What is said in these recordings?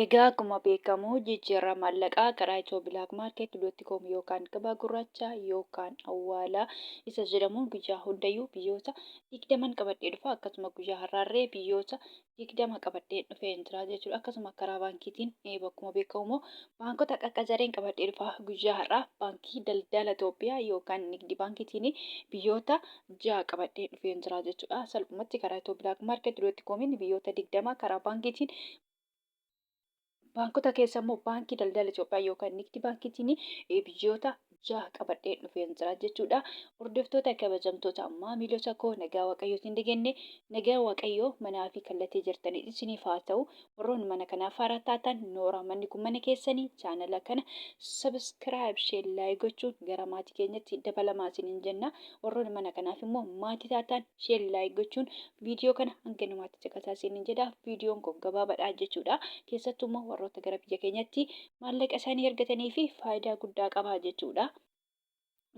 Egaa akkuma beekamu jijjiirraa maallaqaa karaa Itiyoo Bilaak Maarkeet dootti koom yookaan gabaa gurraacha yookaan awwaalaa isa jedhamuun guyyaa hundayyuu biyyoota 20n qabadhee dhufa. Akkasuma guyyaa har'aarree biyyoota 20 qabadhee dhufeen jira jechuudha. Akkasuma karaa baankiitiin akkuma beekamu immoo baankota qaqqacareen qabadhee dhufa. Guyyaa har'aa baankii daldala Itoophiyaa yookaan nigdi baankiitiin biyyoota 6 qabadhee dhufeen jira jechuudha. Salphumatti karaa Itiyoo Bilaak Maarkeet dootti koomiin biyyoota 20 karaa baankiitiin baankota keessa immoo baankii daldala Itoophiyaa yookaan nigdi baankiitiin biyyoota 6 qabadhee dhufeen jira jechuudha. Hordoftoota kabajamtoota maamiloota koo, nagaa waaqayyootiin dhagenne, nagaa waaqayyoo manaa fi kallattii jirtanii isiniif haa ta'u. Warroonni mana kanaaf haaraa taatan, noora, manni kun mana keessanii, chaanala kana subscribe, share, like gochuun gara maatii keenyatti dabalamaa isiniin jenna. Warroonni mana kanaaf immoo maatii taatan, share, like gochuun viidiyoo kana hanga dhumaatti caqasaa isiniin jedha. Viidiyoon kun gabaabaadha jechuudha. Keessattuu immoo warroota gara biyya keenyatti maallaqa isaanii argatanii fi faayidaa guddaa qaba jechuudha.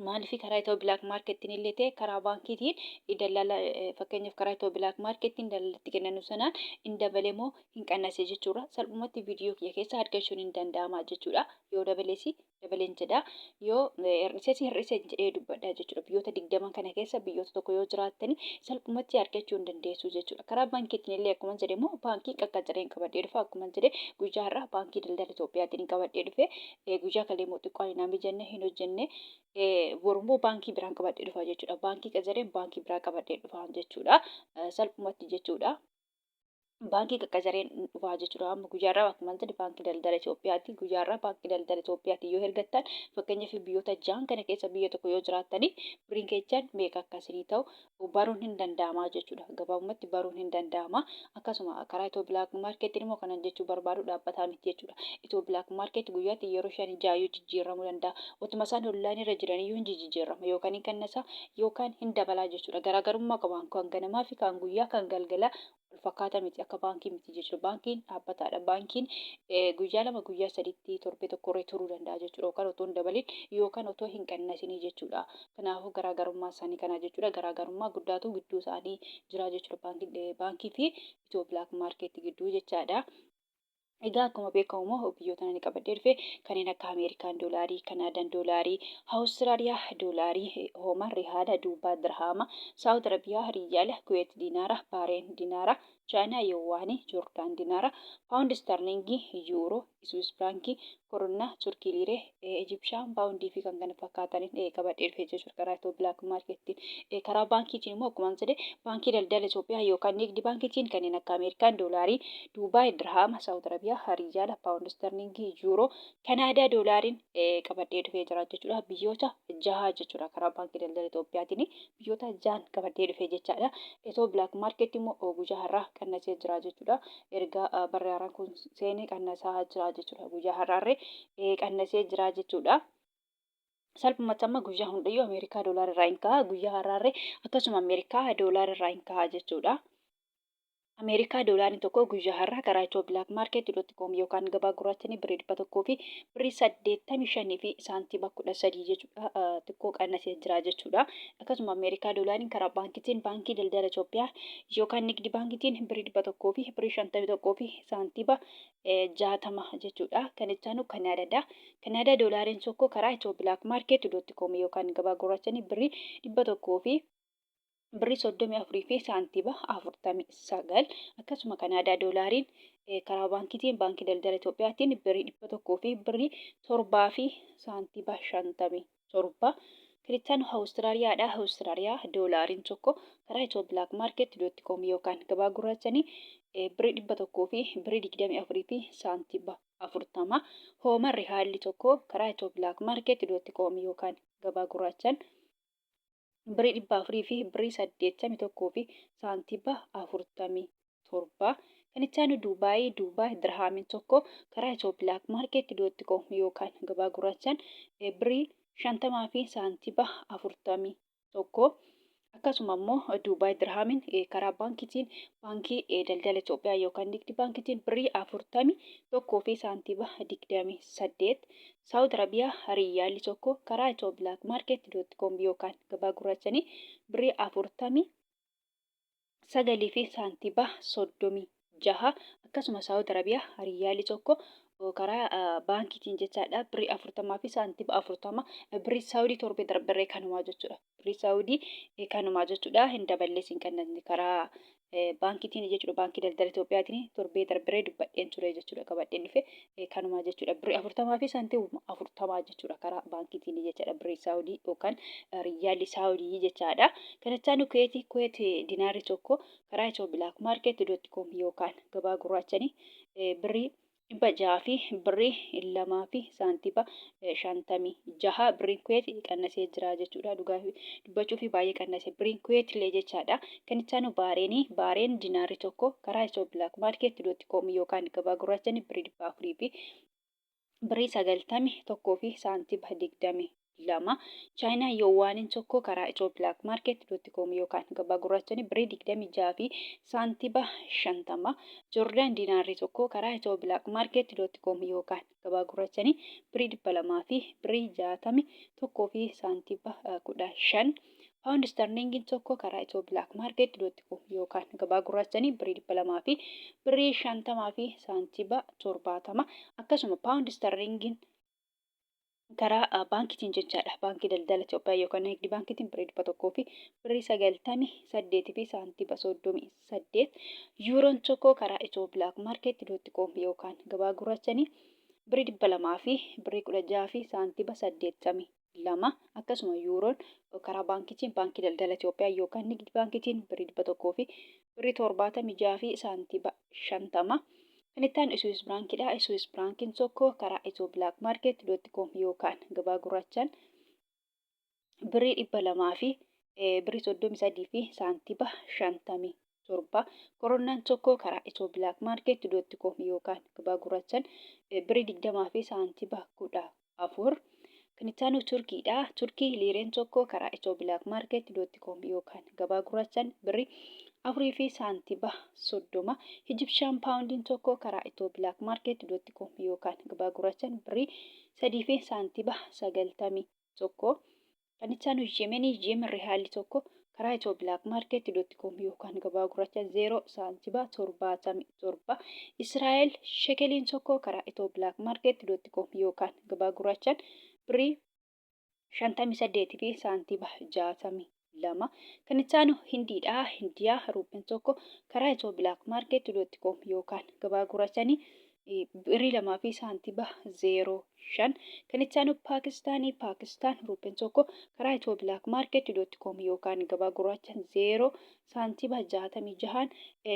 Maaliif karaa Itiyoo Bilaak Maarkettiin illee ta'e karaa baankiitiin dallala, fakkeenyaaf karaa Itiyoo Bilaak Maarkettiin daldalatti kennanu sanaan hin dabale moo hin qannase jechuudha. Salphumatti viidiyoo kiyya keessa argachuun hin danda'ama jechuudha. Yoo dabalees dabaleen jedha, yoo hir'ises hir'ise jedhee dubbadha jechuudha. Biyyoota 20 kana keessa biyyoota tokko yoo jiraattani salphumatti argachuu hin dandeessu jechuudha. Karaa baankiitiin illee akkuma jedhe immoo baankii qaqqacareen qabadhee dhufa. Akkuma jedhe guyyaa har'aa baankii daldala Itoophiyaatiin qabadhee dhufe. Guyyaa kalee immoo xiqqoo ani naan mijanne hin hojjenne. Boru immoo baankii biraan qabadhee dhufa jechuudha. Baankii qacareen baankii biraa qabadhee dhufa jechuudha. Salphumatti jechuudha. Baankii qaqqacareen dhufaa jechuudha. Amma guyyaa irraa akkuma jedhe baankii daldala Itoophiyaati. Guyyaa irraa baankii daldala Itoophiyaati yoo ergattan, fakkeenyaaf biyyoota 6n kana keessa biyya tokko yoo jiraattani, birriin keessan meeqa akka isinii ta'u baruun hin danda'ama jechuudha. Gabaabumatti baruun hin danda'ama. Akkasuma karaa Itiyoo Bilaak Maarkeetiin immoo kanan jechuu barbaadu dhaabbataa miti jechuudha. Itiyoo Bilaak Maarkeet guyyaatti yeroo 5 6 jijjiiramuu danda'a. Otuma isaan onlaayinii irra jiraniyyuu hin jijjiirama, yookaan hin qannasa yookaan hin dabalaa jechuudha. Garaagarummaa qaba, kan ganamaa fi kan guyyaa kan galgalaa wal fakkaataa miti, akka baankii miti jechuudha. Baankiin dhaabbataadha. Baankiin guyyaa 2 guyyaa 3tti torbee tokkorree turuu danda'a jechuudha. Yookaan otoo hin dabalin yookaan otoo hin qannasinii jechuudha. Kanaafuu garaagarummaa isaanii kana jechuudha. Garaagarummaa guddaatu gidduu isaanii jira jechuudha. Baankii fi Itiyoo Bilaak Maarkeetti gidduu jechaadha. Egaa akkuma beekamu immoo biyyoota ani qabadhee dhufe kanneen akka Ameerikaan doolaarii, Kanaadaan doolaarii, Awustiraaliyaa doolaarii, Hoomaan Rihaala, Duubaa Dirhaama, Saawud Arabiyaa Riyaala, Kuweet Dinaara, Baareen Dinaara, Chaayinaa Yowaanii, Joordaan Dinaara, Paawundi Istarliingii, Yuuroo, Iswiis Firaankii, Koronnaa, Turkii Liiree, Ijipshaan Paawundii fi kan kana fakkaataniin qabadhee dhufe jechuudha karaa Itiyoo Bilaak Maarkeettiin. Karaa baankiitiin immoo akkuma jedhe baankii daldala Itoophiyaa yookaan Nigdi baankiitiin kanneen akka Ameerikaan doolaarii, Duubaay Dirhaama, Saawud Arabiyaa Riyaala, Paawundi Istarliingii, Yuuroo, Kanaadaa doolaariin qabadhee dhufee jira jechuudha. Biyyoota jaha jechuudha karaa baankii daldala Itoophiyaatiin biyyoota jahan qabadhee dhufe jechaadha. Itiyoo Bilaak Maarkeetti immoo guyyaa har'aa qannasee jira jechuudha. Erga barri haaraan kun seene qannasaa jira jechuudha. Guyyaa har'aarree qannasee jira jechuudha. Salphumatti amma guyyaa hundayyuu Ameerikaa doolaara irraa hin ka'a. Guyyaa har'aarree akkasuma Ameerikaa doolaara irraa hin ka'a jechuudha. Ameerikaa doolaarri tokko guyyaa har'aa karaa Itiyoo Bilaak Maarkeet dot koom yookaan gabaa gurraachanii birrii 100 fi birrii 85 fi saantima 13 jechuudha. Xiqqoo qannasee jira jechuudha. Akkasuma Ameerikaa doolaariin karaa baankiitiin baankii daldala Itoophiyaa yookaan nigdi baankiitiin birrii 100 fi birrii 51 fi saantima 60 jechuudha. Kan itti aanu Kanaadaadha. Kanaadaa doolaariin tokko karaa Itiyoo Bilaak Maarkeet dot koom yookaan gabaa gurraachanii birrii 100 fi birrii 34 fi saantima 49. Akkasuma Kanaadaa doolaariin karaa baankiitiin baankii daldala Itoophiyaatiin birrii 100 fi birrii 7 fi saantima 57. Kiristaanu Awustiraaliyaadha. Awustiraaliyaa doolaariin tokko karaa Itiyoo Bilaak Maarkeet dot koom yookaan gabaa gurraachanii birrii 100 fi birrii 24 fi saantima 40. Hoomarri haalli tokko karaa Itiyoo Bilaak Maarkeet dot koom yookaan gabaa gurraachan birrii 400 fi birrii 81 fi saantima 47. Kan itti aanu Duubaayii. Duubaay dirhaamiin tokko karaa Itiyoo Bilaak Maarkeet dot koom yookaan gabaa gurraachaan birrii 50 fi saantima 41. Akkasuma immoo Duubaay dirhaamiin karaa baankiitiin baankii daldala Itoophiyaa yookaan nigdi baankiitiin birrii 41 fi saantima 28. Saawud Arabiyaa riyyaalli tokko karaa Itiyoo Bilaak Maarkeet dot koom yookaan gabaa gurraachanii birrii 49 fi saantima 6, akkasuma Saawud Arabiyaa riyyaalli tokko karaa baankiitiin jechaadha birrii 40 fi saantima 40. Birrii Saawudii torbee darberree kanumaa jechuudha. Birrii Saawudii kanumaa jechuudha, hin daballees hin qannasne karaa baankiitiin jechuudha. Baankii Daldala Itoophiyaatiin torbee darberree dubbadheen ture jechuudha, qabadheen dhufe kanumaa jechuudha. Birrii 40 fi saantima 40 jechuudha karaa baankiitiin jechaadha, birrii Saawudii yookaan riyyaalli Saawudii jechaadha. Kanachaa nu Kuweetii, Kuweet dinaarri tokko karaa Itiyoo Black Market dot com yookaan gabaa gurraachanii birrii 600 fi birrii 2 fi saantiba 56. Birriin Kuweet qannasee jira jechuudha. Dhugaa dubbachuu fi baay'ee qannase birriin Kuweet illee jechaadha. Kan itti aanu Baareenii, Baareen dinaarri tokko karaa Itiyoo Black Market dot com yookaan gabaa gurraachanii birrii 400 fi birrii 91 fi saantiba 22. Chaayinaa Yoowwaaniin tokko karaa Itiyoo Black Market dot com yookaan gabaa gurraachanii birrii 26 fi saantiba 50. Joordaan diinaarri tokko karaa Itiyoo Black Market dot com yookaan gabaa gurraachanii birrii 200 fi birrii 61 fi saantiba 15. Paawundi istarliingiin tokko karaa Itiyoo Black Market dot com yookaan gabaa gurraachanii birrii 200 fi birrii 50 fi saantiba 70. Akkasuma paawundi istarliingiin karaa baankiitiin jechaadha. Baankii Daldala Itoophiyaa yookaan Nigdi Baankiitiin birrii 100 fi birrii 98 fi saantiba 38. Yuuroon tokko karaa Itiyoo Black Market dot com yookaan gabaa gurraachanii birrii 200 fi birrii 16 fi saantiba 82. Akkasuma yuuroon karaa baankiitiin, Baankii Daldala Itoophiyaa yookaan Nigdi Baankiitiin, birrii 100 fi birrii 76 fi saantiba 50. Kan itti aanu Swiss Frankiidha. Swiss Frankiin tokko karaa Itiyoo Black Market dot com yookaan gabaa gurraachaan birrii 200 fi birrii 33 fi saantiba 57. Koronaan tokko karaa Itiyoo Black Market dot com yookaan gabaa gurraachaan birrii 20 fi saantiba 14. Kan itti aanu Turkiidha. Turkii liireen tokko karaa Itiyoo Black Market dot com yookaan gabaa gurraachaan birrii 4 fi saantiba 30. Ijipshaan paawundiin tokko karaa Itiyoo Black Market dot com yookaan gabaa gurraachaan birrii 3 fi saantiba 91. Kan itti aanu Yemenii, Yemen rihaalli tokko karaa Itiyoo Black Market dot com yookaan gabaa gurraachaan 0 saantiba 77. Israa'el shekeliin tokko karaa Itiyoo Black Market dot com yookaan gabaa gurraachaan birrii 58 fi saantiba 62. Kan itti aanu Hindiidha. Hindiyaa ruupiin tokko karaa Itiyoo Black Market dot com yookaan gabaa gurraachanii birrii 2 fi saantiba 05. Kan itti aanu Paakistaanii, Paakistaan ruupiin tokko karaa Itiyoo Black Market dot com yookaan gabaa gurraacha 0 saantiba 66n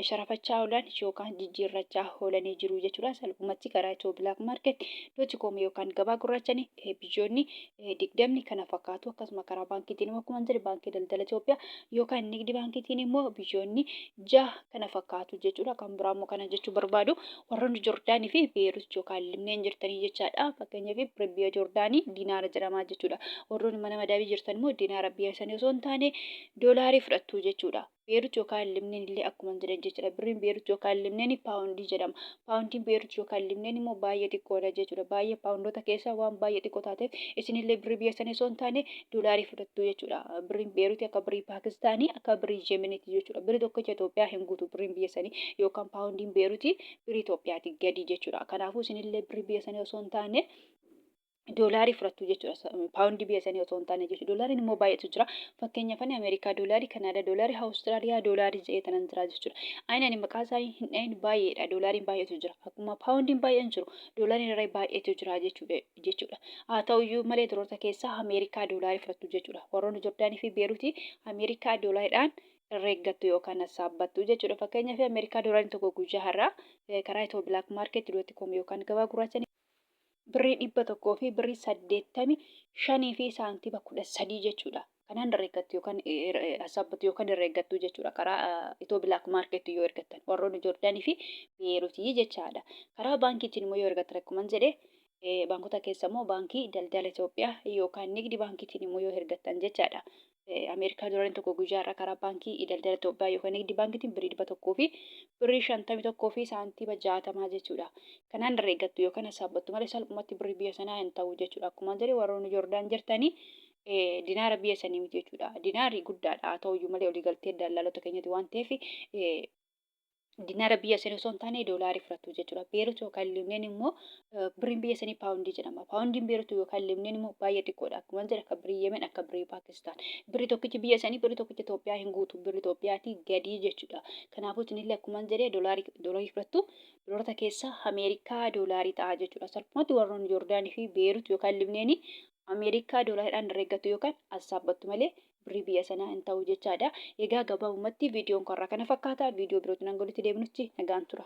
sharafachaa oolan yookaan jijjiirrachaa oolanii jiru jechuudha. Salphumatti karaa Itiyoo Black Market dot com yookaan gabaa gurraachanii biyyoonni 20 kana fakkaatu. Akkasuma karaa baankiitiin immoo akkuma jedhe Baankii Daldala Itoophiyaa yookaan Nigdi Baankiitiin immoo biyyoonni 6 kana fakkaatu jechuudha. Kan biraa immoo kana jechuu barbaadu, warroonni Jordaanii fi Beerut yookaan Libneen jirtanii jechaadha. Fakkeenyaaf, biyya Jordaanii dinaara jedhamaa jechuudha. Warroonni mana madaabii jirtan immoo dinaara biyya sanii osoo hin taane doolaarii fudhattu jechuudha. Beerut yookaan Libneen illee akkuma jedhan jechuudha. Birriin Beerut yookaan Libneen paawundii jedhama. Paawundiin Beerut yookaan Libneen immoo baay'ee xiqqoodha jechuudha. Baay'ee paawundoota keessaa waan baay'ee xiqqoo taateef isinillee birrii biyya sanii osoo hin taane doolaarii fudhattu jechuudha. Birriin Beeruuti akka birrii Paakistaanii, akka birrii Jemeniiti jechuudha. Birrii tokkicha Itoophiyaa hin guutu birriin biyya sanii yookaan paawundiin Beeruuti birrii Itoophiyaati gadi jechuudha. Kanaafuu isinillee birrii biyya sanii osoo hin taane doolaarii fudhattu jechuudha. Paawundii biyya sanii osoo hin taane jechuudha. Doolaariin immoo baay'eetu jira. Fakkeenyaaf, ani Ameerikaa doolaarii, Kanaadaa doolaarii, Awustiraaliyaa doolaarii jedhee tanan jira jechuudha. Ani maqaa isaanii hin dhahin, baay'eedha. Doolaariin baay'eetu jira. Akkuma paawundiin baay'een jiru, doolaariin irra baay'eetu jira jechuudha. Haa ta'uyyuu malee doolaarota keessaa Ameerikaa doolaarii fudhattu jechuudha. Warroonni Jordaanii fi Beeruutii Ameerikaa doolaariidhaan herreeggattu yookaan hassaabbattu jechuudha. Fakkeenyaaf, Ameerikaa doolaariin tokko guyyaa har'aa karaa Itiyoo Black Market dot com yookaan gabaa gurraacha birrii 100 fi birrii 85 fi saantiba 13 jechuudha. Kanaan herreeggattu yookaan hassaabbattu yookaan herreeggattu jechuudha. Karaa Itiyoo Black Market yoo ergattan warroonni Jordaanii fi Beeruutii jechaadha. Karaa baankiitiin immoo yoo ergattan, akkuma jedhe, baankota keessa immoo Baankii Daldala Itoophiyaa yookaan Nigdi Baankiitiin immoo yoo ergattan jechaadha. Ameerikaa doolaariin tokko guyyaa irraa karaa Baankii Daldala Itoophiyaa yookaan Nigdi Baankiitiin birrii 100 fi birrii 51 fi saantiima 60 jechuudha. Kanaan herreeggattu yookaan hassaabbattu malee salphumatti birrii biyya sanaa hin ta'u jechuudha. Akkuma jedhe, warroonni Jordaan jirtanii dinaara biyya sanii miti jechuudha. Dinaarri guddaadha, haa ta'uyyuu malee waliigaltee daldaltoota keenyati waan ta'eef Dinaara biyya sanii osoo hin taane doolaarii fudhatu jechuudha. Beerut yookaan Libneen immoo birriin biyya sanii paawundii jedhama. Paawundiin Beerut yookaan Libneen immoo baay'ee xiqqoodha. Akkuma jedhe akka birrii Yemen akka birrii Paakistaan. Birri tokkichi biyya sanii birri tokkicha Itoophiyaa hin guutu. Birri Itoophiyaatii gadii jechuudha. Kanaafuu isinillee akkuma jedhe doolaarii doolaarii fudhattu. Doolaarota keessaa Ameerikaa doolaarii ta'a jechuudha. Salphumatti warroonni Joordaanii fi Beerut yookaan Libneenii Ameerikaa doolaariidhaan herreeggattu yookaan assaabbattu malee birrii biyya sanaa hin ta'u jechaadha. Egaa gabaabumatti viidiyoon karraa kana fakkaata. Viidiyoo birootiin hanga walitti deebinutti nagaan tura.